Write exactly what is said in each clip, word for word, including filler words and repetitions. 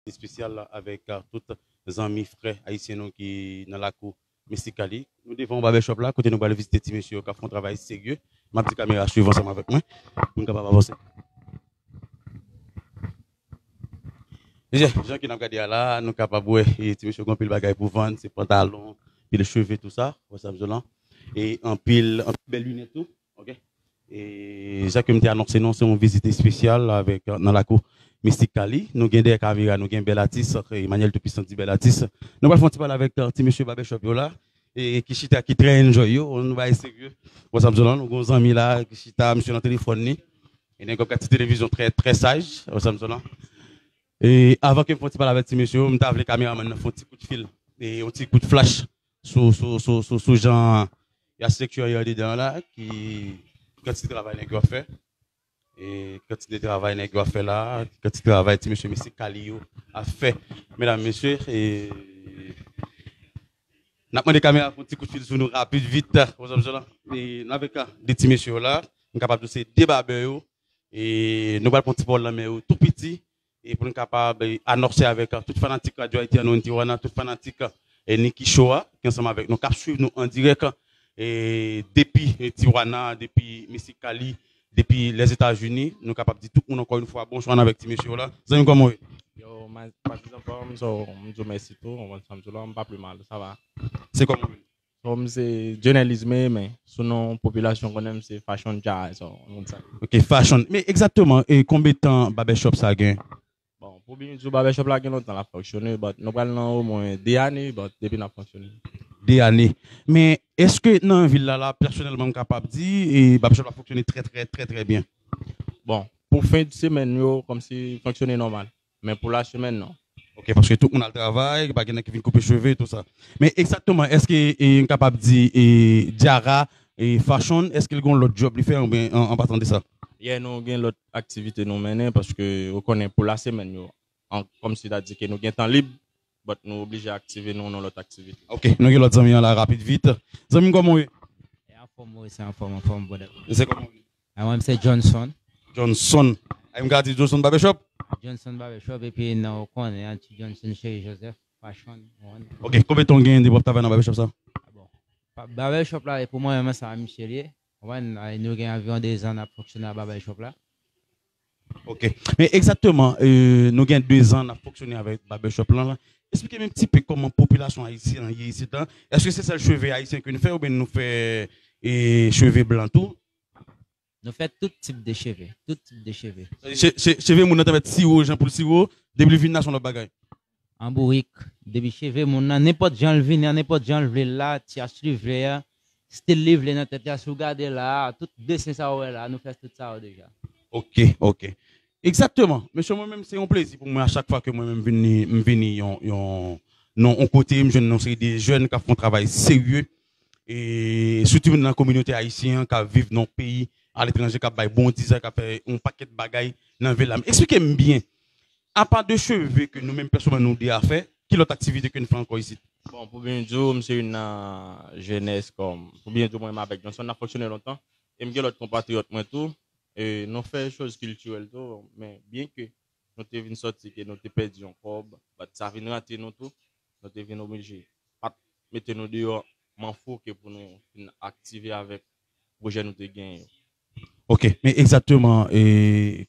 espesyal avèk, euh, tout zanmi, frè ayisyen nou ki nan lakou Mistik Kali. Nou devan yon barbershop la, kote nou pral vizite ti mesye yo k ap fè yon travay serye. M ap di kamera swiv ansanm avèk mwen, pou n kapab avanse. Mesye, jan ke n ap gade a la, nou kapab wè, e, ti mesye gen anpil bagay pou vann, se pantalon, pil cheve, tou sa, wè sa m di w lan. E anpil, anpil bèl linèt tou, ok? E jan ke m te anonse nou, se yon vizit espesyal avèk, nan lakou Mistik Kali. Nou gen dèyè kamera, nou gen bèl atis, Emmanuel Toupwisan di bèl atis. Nou pral fè yon ti pale avèk, ti mesye barbershop yo la, e ki chita, ki trè enjoy yo, nou bay serye. Wè sa m di w lan, nou gen yon zanmi la, ki chita, misye nan telefòn li. E nèg yo ap gad ti televizyon trè, trè saj, wè sa m di w lan. E avan ke m fè yon ti pale avèk ti mesye yo, m ta vle kameramann nan fè yon ti kout fil, e yon ti kout flash sou, sou, sou, sou, sou jan y a seksyè yo andedan la, ki kantite travay nèg yo ap fè, e kantite travay nèg yo ap fè la, kantite travay ti mesye Mistik Kali yo ap fè. Medam, mesye, e n ap mande kamera fè yon ti kout fil sou nou rapid, vit, wè sa m di w lan. E n avèk, a, de ti mesye yo la, m kapab di w se de babè yo. E nou pral pran ti pawòl nan men yo tou piti, e pou nou kapab, e, anonse avèk, a, tout fanatik Radyo Ayiti an Tijuana, tout fanatik, e, Niki Show a, ki ansanm avèk nou, k ap swiv nou an dirèk, e, depi, e, Tijuana, depi Mistik Kali, depi Lèzetazini, nou kapab di tout moun ankò yon fwa bonswa, n avèk ti mesye yo la. Zanmi, kòman w ye? Yo, ma-, Patrice anfòm, so, m di w mèsi tou, w konprann sa m di w la, m pa pi mal, sa va. Se kòman w rele? So, m se Dionel Isme, men sou non popilasyon konnen m se Fashion Jazz, so, moun sa. Ok, Fashion. Men egzakteman, e konbyen tan barbershop sa gen? Bon, pou byen di w, barbershop la gen lontan l ap fonksyone, but nou pral nan omwen de ane, but depi n ap fonksyone. De ane. Men èske nan vil la, la, pèsonèlman, m kapab di, e barbershop la fonksyone trè, trè, trè, trè byen? Bon, pou fen de semèn yo, kòmsi fonksyone nòmal. Men pou lasemèn, non. Ok, paske tout moun al travay, pa gen nèg ki vin koupe cheve, tou sa. Men egzakteman, èske, e, m kapab di, e, Diarra, e, Fashion, èske l gen yon lòt djòb li fè, oubyen an, an patan de sa? Yè, nou gen lòt aktivite nou mennen, paske ou konnen pou lasemèn yo, an, kòmsi ta di ke nou gen tan lib, but nou oblije aktive nou nan lòt aktivite. Ok, nou gen lòt zanmi an la, rapid, vit. Zanmi m, kòman w ye? E anfòm, wi, se anfòm, anfòm, brother. Se kòman w ye? A, mwen, se Johnson. Johnson. Ay, m ka di Johnson Barbershop? Johnson Barbershop, epi non, ou konnen, an ti Johnson Cheri Joseph, Fashion, ou konprann? Ok, konbyen tan w genyen depi w ap travay nan barbershop sa? A, bon. Pa-, barbershop la, e pou mwen menm, sa misye l ye. Ou konprann? A, nou gen anviwon de zan n ap fonksyone a barbershop la. Ok. Men egzakteman, e, nou gen de zan n ap fonksyone avèk barbershop lan la. Eksplike m yon ti pe kòman popilasyon ayisyen an ye isit lan. Èske se sèl cheve ayisyen ke nou fè oubyen nou fè, e, cheve blan tou? Nou fè tout tip de cheve, tout tip de cheve. Che-, che-, cheve moun nan ta mèt siwo, jan pou l siwo, depi l vin la, se yon lòt bagay. An bourik, depi cheve moun nan, nenpòt jan l vini an, nenpòt jan l vle l la, tiyas li vle a, stil li vle nan tèt li a, si w gade la, tout desen sa w wè la, nou fè tout sa yo deja. Ok, ok. Egzakteman. Mesye, mwen menm, se yon plezi pou mwen a chak fwa ke mwen menm vini, m vini yon, yon, nan yon kote, m jwenn yon seri de jèn k ap fè yon travay serye, e sitou nan kominote ayisyen an k ap viv nan yon peyi aletranje, k ap bay bon dizay, k ap fè yon pakèt bagay nan vil la. Men eksplike m byen, apa de cheve ke nou menm pèsonèlman nou de a fè, ki lòt aktivite ke n fè ankò isit? Bon, pou byen di w, m se youn nan jenès kòm, pou byen di w, mwen menm avèk Johnson, n ap fonksyone lontan, e m gen lòt konpatriyòt mwen tou, e nou fè choz kiltirèl tou, men byen ke nou te vin sòti, ke nou te pèdi yon kòb, but sa vin rantre nou tou, nou te vin oblije pa t mete nou deyò, men fò ke pou nou vin aktive avèk pwojè nou te genyen yo. Ok, men egzakteman, e,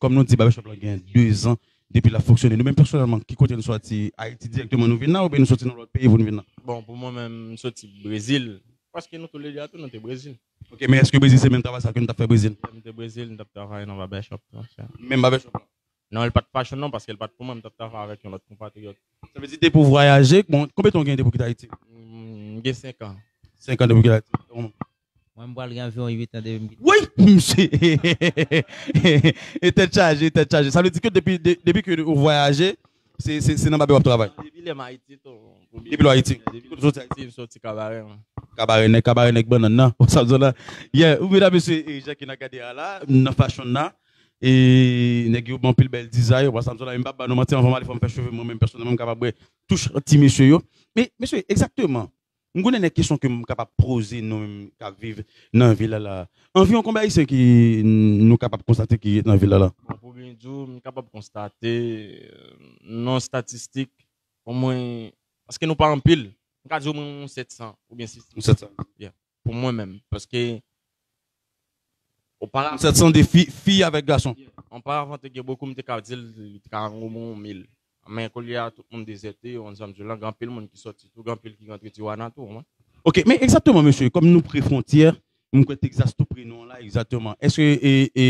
kòm nou di, barbershop la gen de zan depi l ap fonksyone. Nou menm pèsonèlman, ki kote nou sòti? Ayiti dirèkteman nou vin la, oubyen nou sòti nan lòt peyi pou nou vin la? Bon, pou mwen menm, m sòti Brezil. Paske nou tou le de a tou, nou te Brezil. Ok, men èske Brezil se menm travay sa ke nou t ap fè Brezil? Lè m te Brezil, m t ap travay nan barbershop, monchè. Menm barbershop la? Non, li pa t Fashion non, paske li pa t pou mwen, m t ap travay avèk yon lòt konpatriyòt. Sa vle di depi w vwayaje, bon, konbyen tan w gen depi w kite Ayiti? Mm, m gen senk an. Senk an depi w kite Ayiti. Kòman? Mwen, m pral gen anviwon uit an depi m kite. Woy! Mesye! E tèt chaje, tèt chaje. Sa vle di ke depi, de-, depi ke w vwayaje, se, se, se nan babè w ap travay? Depi lè m Ayiti tou. Depi lè w Ayiti? Depi lè m soti Ayiti, m soti Kabarè, mwen. Kabarè nèg, Kabarè nèg bannann nan. Sa m di w la. Yeah, ou medam, mesye, e, jan ke n ap gade a la, nan Fashion nan. E nèg yo ban anpil bèl dizay, ou wè sa m di w la, m p ap ba nou manti, anvan m ale fò m fè cheve mwen menm pèsonèlman, m kapab wè touch ti mesye yo. Men, mesye, egzakteman, m konnen nèg kesyon ke m kapab poze nou menm k ap viv nan vil la la. Anviwon konbyen ayisyen ki n-, nou kapab konstate ki ret nan vil la la? Bon, pou byen di w, m kapab konstate, euh, Non, statistik, omwen, paske nou pa anpil, m ka di omwen yon sèt san oubyen sis san. Yon sèt san. Yeah. Pou mwen menm, paske oparavan, sèt san de fi, fi avèk gason. Oparavan, te gen bokou, m te ka di l, li te ka omwen yon mil. Men kounye a, tout moun dezète, yon zanm di lan, gen anpil moun ki sòti tou, gen anpil ki rantre Tijuana tou, w konprann? Ok, men egzakteman, mesye, kòm nou pre fwontyè, m kwè Texas tou pre nou an la, egzakteman. Èske e, e,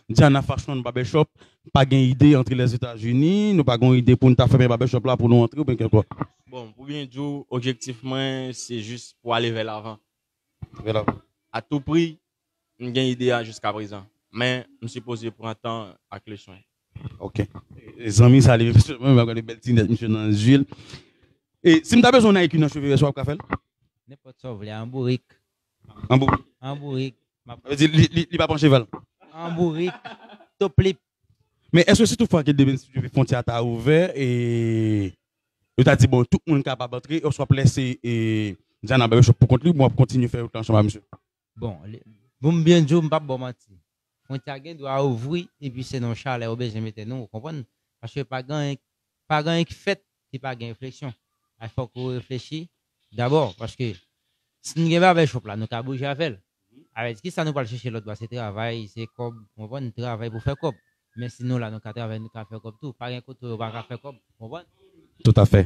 Diana Fashion Barbershop pa gen ide antre Lèzetazini? Nou pa gen ide pou n ta fèmen barbershop la pou nou antre oubyen kèlkò? Bon, pou byen di w, objektif mwen, se jis pou ale vè lavan. Vè lavan. A tou pri, m gen ide a jiska prezan. Men, m sipoze pran tan ak leswen. Ok. E, zanmi, sa li, mwen, m ap gade bèl ti linèt misye nan zye l. E si m ta bezwen yon Nike nan cheve, èske w ap ka fè l? Nenpòt sa w vle, an bourik. An bourik. An bourik. M ap Sa vle di, li, li, li pa pran cheval. An bourik. Top lip. Men èske si toutfwa ke demen si Dye vle fwontyè a ta ouvè, e yo ta di, bon, tout moun kapab antre, èske w ap lèse e, Diana Barbershop pou kont li, oubyen w ap kontinye fè wout la ansanm ak misye? Bon, li, pou m byen di w, m p ap ba w manti. Fwontyè a gen dwa ouvri, epi se nan yon chalè yo bezwen mete nou, ou konprann? Paske pa gen anyen, pa gen anyen ki fèt ki pa gen refleksyon. Ay, fòk ou reflechi dabò, paske si n gen barbershop la, nou ka bouje avè l. Avèk kisa nou pral chèche lòt bò a? Se travay, se kòb, ou konprann? Travay pou fè kòb. Men si nou la, nou ka travay, nou ka fè kòb tou. Pa gen kote yo pa ka fè kòb, ou konprann? Toutafè.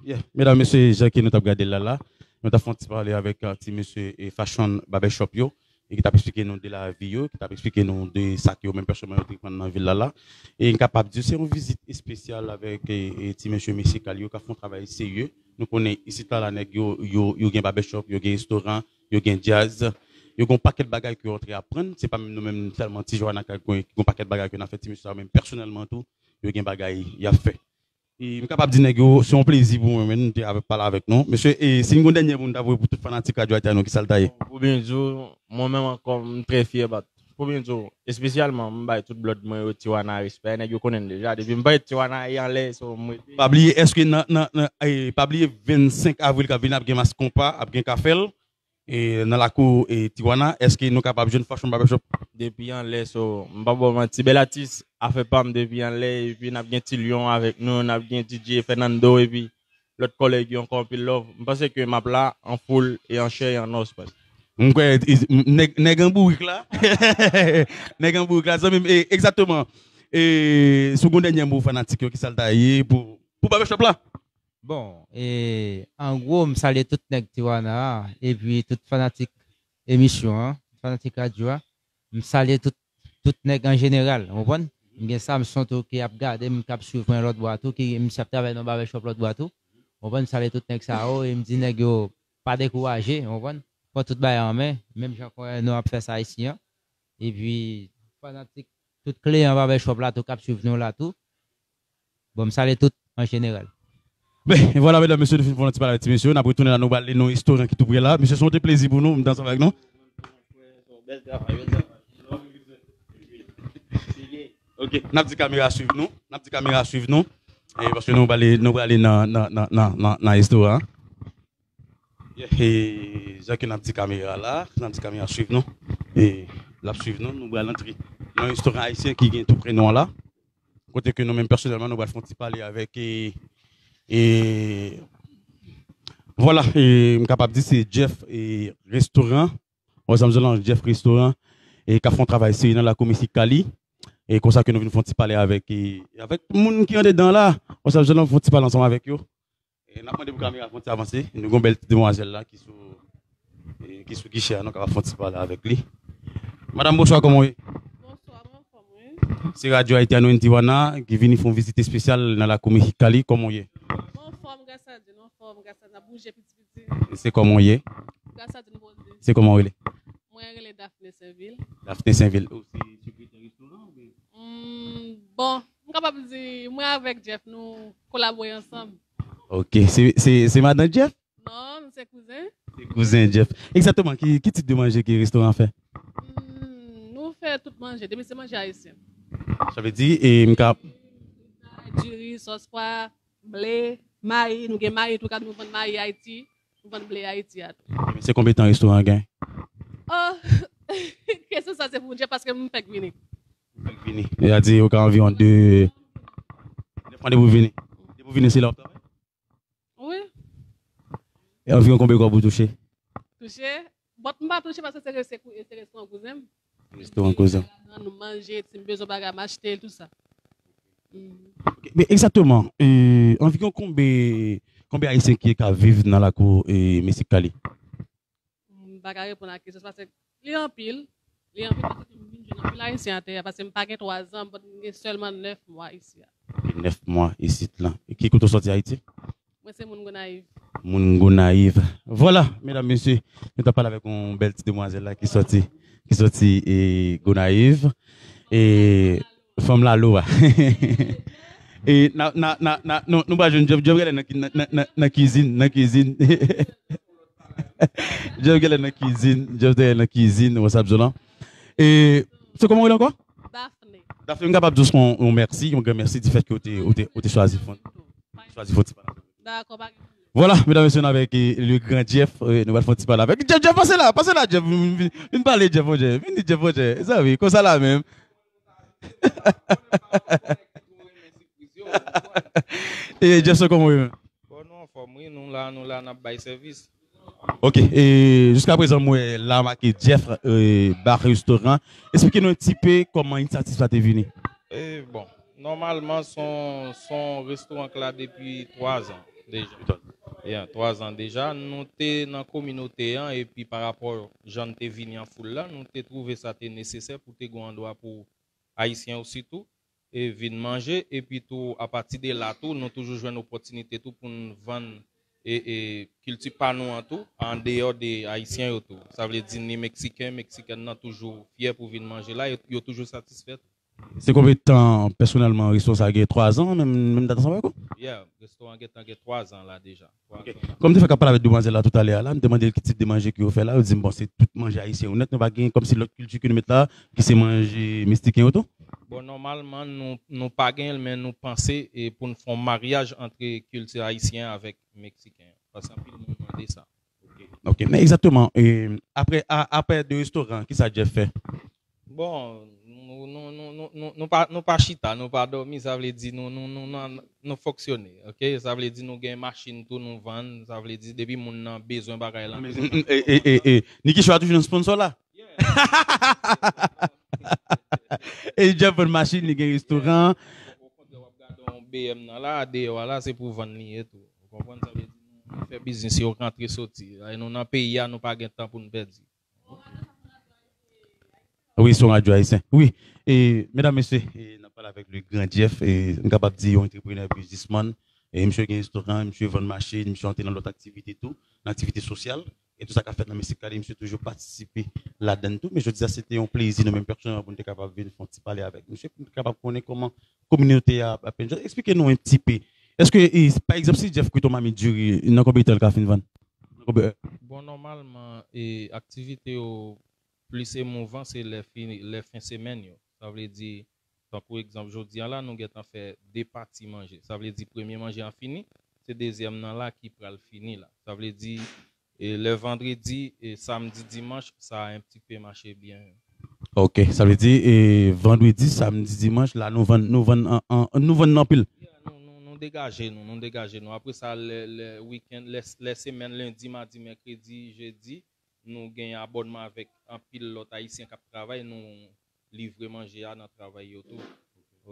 Yeah. Medam, mesye, jan ke nou t ap gade l la, la, nou t ap fè yon ti pale avèk, euh, ti mesye, e, Fashion Barbershop yo, e ki t ap eksplike nou de lavi yo, ki t ap eksplike nou de sa ke yo menm pèsonèlman yo te pran nan vil la, la. E n kapab di se yon vizit espesyal avèk, e, e, ti mesye Mesi Kal yo k ap fè yon travay serye. Nou konnen isit la, la, nèg yo, yo, yo gen barbershop, yo gen restoran, yo gen djaz, yo gen yon pakèt bagay ke yo antre aprann. Se pa menm nou menm sèlman Tijuana ki gen, ki gen yon pakèt bagay ke n ap fè, ti mesye sa yo menm pèsonèlman tou, yo gen bagay y ap fè. E m kapab di nèg yo, se yon plezi pou mwen menm, nou te avè, pale avèk nou. Mesye, e si n gen yon dènye mo n ta voye pou tout fanatik Radyo Ayiti a nou, kisa l ta ye? Pou byen di w, mwen menm ankò, m trè fyè, but pou byen di w, espesyalman, m bay tout blood mwen yo Tijuana respè. Nèg yo konnen m deja. Depi m parèt Tijuana, e anlè, so, m rete. Pa bliye, èske nan, nan, nan, e, pa bliye vennsenk avril k ap vini, ap gen Mass Konpa, ap gen Kafèl, e, nan lakou, e, Tijuana. Èske nou kapab jwenn Fashion Barbershop? Depi anlè, so, m p ap ba w manti, bèl atis, afè pa m depi anlè, epi n ap gen Ti Lyon avèk nou, n ap gen D J Fernando, epi lòt kòlèg yo ankò, anpil love. M panse ke m ap la an foul e an chè e an os, baz. M kwè, is- m- nèg, nèg an bourik la. Nèg an bourik la, zanmi m. E, egzakteman. E, si w gen yon dènye mo fanatik yo, kisa l ta ye pou, pou barbershop la? Bon, e, an gwo, m salye tout nèg Tijuana a, epi tout fanatik emisyon an, fanatik radyo a. M salye tout, tout nèg an jeneral, ou konprann? M gen Samson tou ki ap gade m, k ap swiv mwen lòt bò a tou, ki misye ap travay nan barbershop lòt bò a tou. Ou konprann? M salye tout nèg sa yo, e m di nèg yo pa dekouraje, ou konprann? Pran tout bagay an men, menm jan kòm nou ap fè sa isi an. Epi, fanatik tout kliyan barbershop la tou k ap swiv nou la tou. Bon, m salye tout an jeneral. Ben, vwala, medam, mesye, nou fin fè yon ti pale avèk ti mesye yo. N ap retounen la, nou pral li nan yon restoran ki tou pre la. Mesye, se yon te plezi pou nou, m t ansanm avèk nou. Ok, n ap di kamera a swiv nou. N ap di kamera a swiv nou. E paske nou prale, nou prale nan, nan, nan, nan, nan, nan restoran an. Yeah, e, jan ke n ap di kamera la, n ap di kamera swiv nou. E l ap swiv nou, nou pral antre nan yon restoran ayisyen ki gen tou pre nou an la. Kote ke nou menm pèsonèlman, nou pral fè yon ti pale avèk, e, e, vwala, e, m kapab di se Jeff, e, Restoran. Wè sa m di w la, Jeff Restoran, e k ap fè yon travay serye nan lakou Mesi Kal. E konsa ke nou vin fè yon ti pale avèk, e, avèk moun ki andedan la. Wè sa m di w la, fè yon ti pale ansanm avèk yo. E n ap mande pou kamera fè yon ti avanse. Nou gen yon bèl ti demwazèl la ki sou, e, ki sou gichè a, nou kapab fè yon ti pale avèk li. Madanm, bonswa, kòman w ye? Bonswa, mwen anfòm, wi. Se Radyo Haitiano in Tijuana ki vini fè yon vizit espesyal nan lakou Mesi Kal. Kòman w ye? Mwen anfòm, gras a Dye, nou anfòm, gras a Dye, n ap bouje piti. Se kòman w ye? Gras a Dye, nou poze. Se kòman w rele? Mwen rele Daphne Sainvil. Daphne Sainvil. Ou se sekretè restoran oubyen? Mm, bon, m kapab di, mwen avèk Jeff, nou kolabore ansanm. Ok, se, se, se madan Jeff? Non, m se kouzen. Se kouzen Jeff. Egzakteman, ki, ki tip de manje ke restoran an fè? Mm, nou fè tout manje, depi se manje ayisyen. Sa vle di, e m ka Diri, sòs pwa, ble, mayi, nou gen mayi tou, gade nou vann mayi Ayiti, nou vann ble Ayiti a tou. Se konbyen tan restoran an gen? Oh, kesyon sa se pou Jeff paske m fèk vini. Fèk vini. Sa di ou gen anviwon de, de Pran depi w vini. Depi w vini, se la w ap travay? Wi. E anviwon konbyen kòb ou touche? Touche? But m pa touche paske se, se, se restoran kouzen m. Restoran kouzen. Nou manje, si m bezwen bagay, m achte l, tout sa. Mhm. Ok, men egzakteman, e, anviwon konbyen, konbyen Ayisyen ki ka viv nan lakou, e, Mesik Kali? M pa ka reponn a kesyon sa, paske li anpil. Li anpil paske m vin jwenn anpil Ayisyen atè a, paske m pa gen twa zan, but m gen sèlman nèf mwa isi a. Nèf mwa isit la. E ki kote w sòti Ayiti? Mwen se moun Gonayiv. Moun Gonayiv. Vwala, medam, mesye, nou t ap pale avèk yon bèl ti demwazèl la ki sòti, ki sòti, e, Gonayiv. E fanm Lalo a. E na, na, na, na, nou, nou pral jwenn Jeff, Jeff genlè nan, nan, nan, nan, nan kizin, nan kizin. Jeff genlè nan kizin, Jeff genlè nan kizin, what's up, Zolan? E, se kòman w rele ankò? Daphne. Daphne, m kapab di w yon, yon mèsi, yon gran mèsi di fèt ke w te, w te, w te chwazi fè, chwazi fè ti pale. Dakò, pa gen pwoblèm. Vwala, medam, mesye, nou avèk, e, le gran Jeff, e, nou pral fè ti pale avèk Jeff, Jeff, pase la, pase la, Jeff, vin, vin, vin pale, Jeff, monchè, vin di Jeff, monchè, zanmi, konsa la menm. E, Jeff, se kòman w ye menm? Bon, nou anfòm, wi, nou la, nou la, n ap bay sèvis. Ok, e jiska prezan, m wè la make Jeff, e, Bar Restaurant. Eksplike nou yon ti pe kòman inisyativ sa te vini. E, bon, nòmalman, se yon, se yon restoran k la depi twa zan deja. Yeah, twa zan deja. Nou te nan kominote an, epi pa rapò jan n te vini an foul la, nou te twouve sa te nesesè pou te gen yon andwa pou Ayisyen yo sitou, e vin manje, epi tou, apati de la tou, nou toujou jwenn opòtinite tou pou n vann, e, e kilti pa nou an tou, andeyò de Ayisyen yo tou. Sa vle di ni Meksiken, Meksikèn nan toujou fyè pou vin manje la, e yo toujou satisfè tou. Se konbyen tan, pèsonèlman, restoran sa gen? Twa zan, menm, menm dat ansanm avèk ou? Yeah, restoran gentan gen twa zan la deja. Ok. Kòm m te fèk ap pale avèk demwazèl la toutalè a la, m te mande l ki tip de manje ke yo fè la, yo di m, bon, se tout manje ayisyen yo nèt, nou pa gen kòmsi lòt kilti ke nou met la, ki se manje meksiken yo tou? Bon, nòmalman, nou, nou pa gen l, men nou panse, e, pou n fè yon maryaj ant kilti ayisyen avèk meksiken. Paske anpil moun mande sa. Ok, men egzakteman, e, apre, a, apre de restoran, kisa Jeff fè? Bon, nou, nou, nou, nou, nou, nou pa, nou pa chita, nou pa dòmi, sa vle di nou, nou, nou, nou, nou fonksyone, ok? Sa vle di nou gen machin tou, nou vann, sa vle di depi moun nan bezwen bagay la. Men, mm, mm, e, e, e, e, Niki Show a toujou nan sponsor la? Yeah. E Jeff vann machin, li gen restoran. Okontrè, w ap gade yon B M nan la, deyò a la, se pou vann li ye tou. Ou konprann? Sa vle di nou fè biznis yo rantre soti. E nou nan peyi a, nou pa gen tan pou n pèdi. Wi, se yon radyo ayisyen. Wi. E, medam, mesye, e, n ap pale avèk le gran Jeff, e, m kapab di yon antreprenè, biznismann. E, misye gen restoran, misye vann mache, misye antre nan lòt aktivite tou, nan aktivite sosyal. E tout sa k ap fèt nan Mesik Kali, misye toujou patisipe ladann tou. Men jodi a, se te yon plezi nou menm pèsonèlman pou n te kapab vin fè yon ti pale avèk misye, pou n te kapab konnen kòman kominote a ap enjoy. Eksplike nou yon ti pe. Èske, e, pa egzanp, si Jeff kwit yon mamit diri, nan konbyen tan l ka fin vann? Nan konbyen è? Bon, nòmalman, e, aktivite yo plis emouvan, se lè fini, lè fen semèn yo. Sa vle di, tankou egzanp, jodi a la, nou gentan fè de pati manje. Sa vle di, premye manje an fini, se dezyèm nan la ki pral fini la. Sa vle di, e, lè vandredi, e, samdi, dimanch, sa a un petit peu mache byen. Ok, sa vle di, e, vandredi, samdi, dimanch, la, nou vann, nou vann an, an, nou vann anpil. Yeah, nou, nou, nou degaje nou, nou degaje nou. Apre sa, lè, lè wikenn, lè, lè semèn, lendi, madi, mèkredi, jedi, nou gen abònman avèk anpil lòt Ayisyen k ap travay, nou livre manje a nan travay yo tou.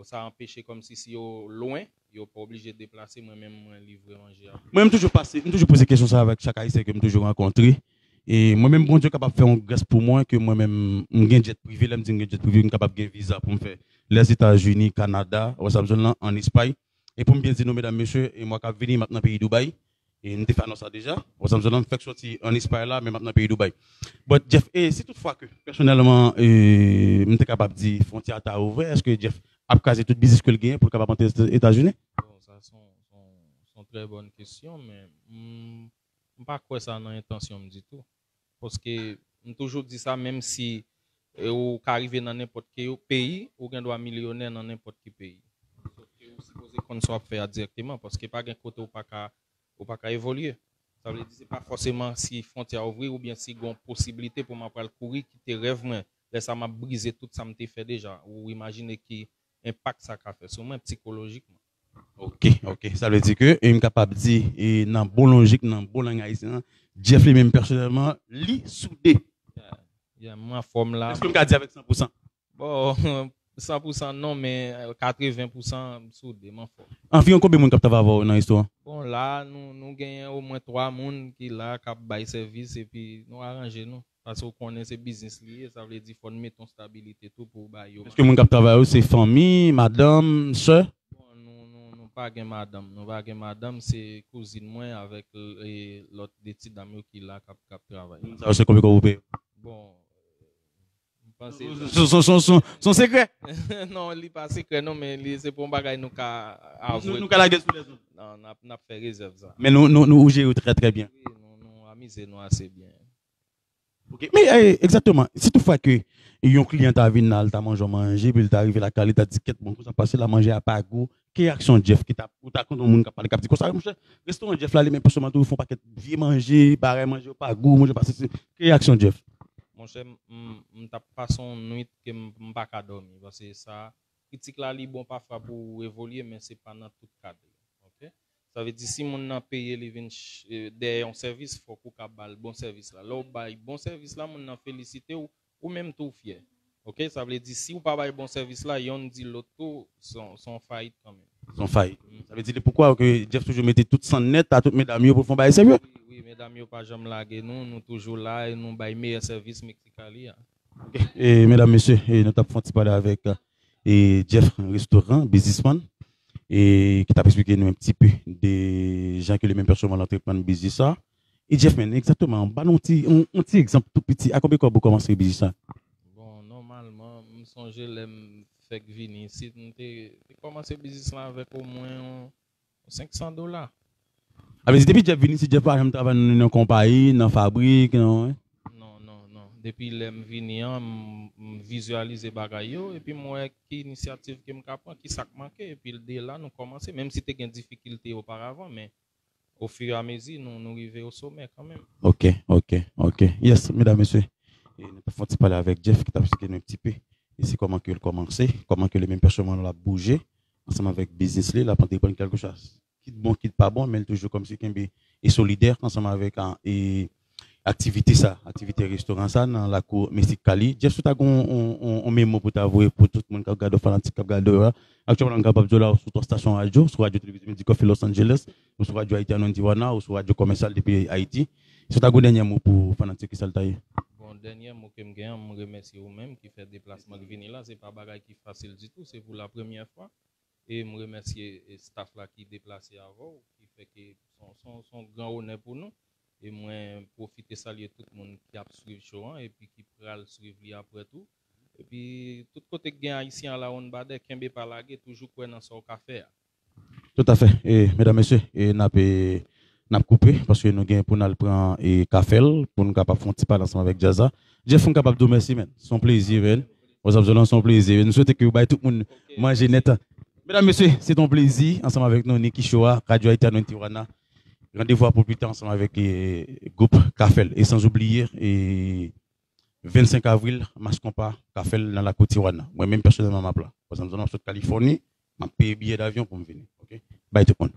Sa anpeche kòmsi si yo lwen, yo pa oblije deplase, mwen menm mwen livre manje a. Mwen, m toujou pase, m toujou poze kesyon sa avèk chak Ayisyen ke m toujou rankontre. E mwen menm, Bondye kapab fè yon gras pou mwen, ke mwen menm, m gen jet prive. Lè m di m gen jet prive, m kapab gen viza pou m fè Lèzetazini, Kanada, West Amazon lan, ann Espay. E pou m byen di nou, medam, mesye, e mwa k ap vini, m ap nan peyi Dubai. E m te fè anons sa deja. Wè sa m di w la, m fèk soti ann Espay la, men m ap nan peyi Dubai. But, Jeff, e si toutfwa ke, pèsonèlman, e, m te kapab di fwontyè a ta ouvè, èske Jeff ap kraze tout biznis ke l genyen pou l kapab antre Etazini? Bon, sa se yon, se yon, se yon trè bòn kesyon, men m, m pa kwè sa nan entansyon m ditou. Paske m toujou di sa, menm si, e, ou ka rive nan nenpòt ki peyi, ou gen dwa milyonè nan nenpòt ki peyi. Sòf ke ou sipoze konn sa w ap fè a dirèkteman, paske pa gen kote ou pa ka, ou pa ka evolye. Sa vle di, se pa fòseman si fwontyè a ouvri oubyen si gen yon posiblite pou m ap pral kouri kite rèv mwen. Lè sa, m ap brize tout sa m te fè deja. Ou imajine ki enpak sa ka fè sou mwen psikolojikman. Ok, ok. Sa vle di ke, e m kapab di, e nan bon lojik, nan bon lang ayisyen an, Jeff li menm pèsonèlman, li soude. Yeah, m anfòm la. Èske m ka di avèk san pou san? Bon, san pou san non, men katreven pou san m soude, m anfòm. Anviwon konbyen moun k ap travay avè w nan restoran? Bon, la, nou, nou genyen omwen twa moun ki la, k ap bay sèvis, epi nou aranje nou. Paske w konnen se biznis li ye, sa vle di fò n mete yon stabilite tou pou bay yo. Èske moun k ap travay yo se fanmi, madanm, sè? Bon, nou, nou, nou pa gen madanm. Nou pa gen madanm, se kouzin mwen avèk e, lòt de ti dam yo ki la k ap, k ap travay. Sa yo se konbyen kòb ou peye? Bon, m panse. Se se- se- se- se yon sekrè. Non, li pa sekrè non, men li se pou yon bagay nou ka Nou avwe. nou ka lage sou lèzon. Non, n ap, n ap fè rezèv sa. Men nou, nou, nou ou jere yo trè trè byen. Wi, nou, nou amize nou ase byen. Ok, men eh, egzakteman, si toutfwa ke yon kliyan ta vin la, l ta manje yon manje, epi l ta rive lakay li, ta di kèt bon, konsa pase la, manje a pa gou, ki reyaksyon Jeff ki ta, ou ta konn yon moun k ap pale, k ap di konsa, monchè, restoran Jeff la, li menm pèsonèlman tou, fè yon pakèt vye manje, bagay manje yo pa gou, manje pa sesi, ki reyaksyon Jeff? Monchè, m, m, m t ap pase yon nwit ke m, m pa ka dòmi, paske sa, kritik la, li bon pafwa pou ou evolye, men se pa nan tout kad li. Ok? Sa vle di, si moun nan peye, li vin ch- eh, dèyè yon sèvis, fòk ou ka ba l bon sèvis la. Lè w bay bon sèvis la, moun nan felisite w, ou menm tou w fyè. Ok? Sa vle di, si w pa bay bon sèvis la, yonn di lòt tou, se yon- se yon fayit kanmenm. Se yon fayit. Sa vle di, poukwa ke Jeff toujou mete tout san nèt a tout medam yo pou l fè yon bagay serye? Wi, wi, medam yo pa janm lage nou, nou toujou la e nou bay meyè sèvis Mexicali a. Ok. E medam, mesye, e nou t ap fè yon ti pale avèk e Jeff Restaurant, biznisman, e ki t ap eksplike nou yon ti pe de jan ke li menm pèsonèlman l antreprann biznis sa. E Jeff, men, egzakteman, ba nou yon ti, yon, yon ti egzanp tou piti. A konbyen kòb ou kòmanse biznis sa? Bon, nòmalman, m sonje lè m fèk vini isit, m te, te kòmanse biznis la avèk omwen yon senk san dola. A vle di, depi Jeff vini isit, Jeff pa janm travay nan yon konpayi, nan fabrik, non? Non, non, non. Depi lè m vini an, m, m vizyalize bagay yo, epi m wè ki inisyativ ke m ka pran, ki sa k manke, epi de la nou kòmanse, menm si te gen difikilte oparavan, men ofiramezi nou, nou rive o somè kanmenm. Ok, ok, ok. Yes, medam, mesye, e nou t ap fè yon ti pale avèk Jeff ki t ap eksplike nou yon ti pe. E se kòman ke l kòmanse, kòman ke li menm pèsonèlman l ap bouje ansanm avèk biznis li, l ap antreprann kèlkeswa. Kit bon, kit pa bon, men l toujou kòmsi kenbe e solidè ansanm avèk a, e aktivite sa, aktivite restoran sa nan lakou Mexicali. Jeff, si w ta gen yon, yon, yon, yon memo pou ta voye pou tout moun k ap gade w, fanatik k ap gade w la, aktyèlman, nou kapab di w la, ou sou twa stasyon radyo, sou Radyo Televizyon Medicoffi Los Angeles, ou sou Radyo Haitiano en Tijuana, ou sou Radyo Komèsyal depi Ayiti. Si w ta gen yon dènye mo pou fanatik, ki sa l ta ye? Bon, dènye mo ke m gen an, m remèsye ou menm ki fè deplasman k vini la. Se pa bagay ki fasil ditou, se pou la premyè fwa. E m remèsye e, staff la ki deplase avè w, ki fè ke se yon- se yon- se yon gran onè pou nou. E mwen pwofite salye tout moun ki ap swiv show an epi ki pral swiv li apre tou. Epi tout kote k gen Ayisyen a la wonn badè, kenbe pa lage, toujou kwè nan sa w ka fè a. Toutafè. E, medam, mesye, e n ap, e, n ap koupe paske nou gen pou n al pran e, kafe l pou n kapab fè yon ti pale ansanm avèk djaz la. Jeff, m kapab di w mèsi, men. Se yon plezi, men. What's up, Zolan? Se yon plezi. Nou swete ke w bay tout moun manje nèt. Medam, mesye, se t on plezi ansanm avèk nou, Nicky Show a, Radyo Haitiano en Tijuana. Randevou a pou pita ansanm avèk e, gwoup Kafèl. E san oubliye, e, vennsenk avril, Mach Konpa, Kafèl nan lakou Tijuana. Mwen menm pèsonèlman m ap la. Paske m sot Kalifòni, m ap peye biyè davyon pou m vini. Ok? Bay tout moun.